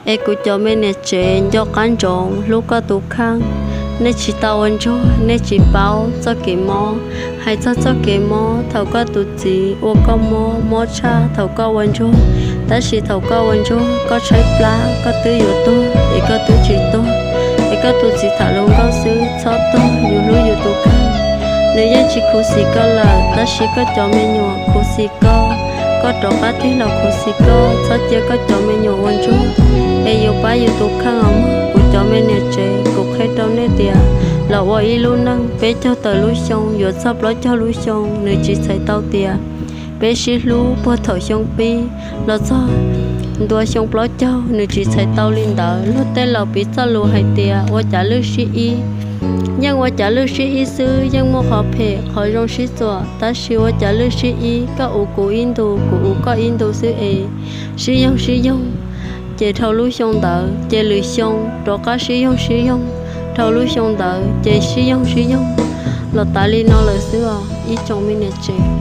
Es kuv cov me niam tsev nco qab ntsoov hlub koj tus kheej. Nej tsis tau ua ntsuag, nej tsis paub txoj kev mob. Hais txog txoj kev mob, thaum koj tus txiv ua koj mob, mob tshaj thaum koj ua ntsuag. Tab sis thaum koj ua ntsuag, koj tshaib plab, koj twb yuav tuag es koj twb tsis tuag. Es koj tus txiv tham hluas nkauj xwb, txhob tuag, yus hlub yus tus kheej. Nws yeej tsis khuv xim koj lawm, tab sis koj cov me nyuam khuv xim koj. Koj rov qab tig los khuv xim koj, txhob cia koj cov me nyuam ua ntsuag. Es yus pab yus tus kheej os mog. Kuv cov me niam tsev, kuv qhia rau nej tias, los ua ib lub neej peb caug tawm lub xyoo yuav txog plaub caug lub xyoo, nws tsis txhais tau tias peb sib hlub puag thaum xyoo pib los txog ntua xyoo plaub caug, nws tsis txhais tau li ntawd. Luag tej laus piv txoj lus hais tias ua cav lwj sib ib. Yeej ua cav lwj sib ib xwb, yeej muaj qhov phem qhov zoo sib txuas, tab sis ua cav lwj sib ib, koj ua kuv ib ntus, kuv ua koj ib ntus xwb es sib yoog sib yoog, ces dhau lub xyoo ntawd ces lwm xyoo rov qab sib yoog sib yoog, dhau lub xyoo ntawd ces sib yoog sib yoog, los tas li no lawm xwb os ib tsoom me niam tsev.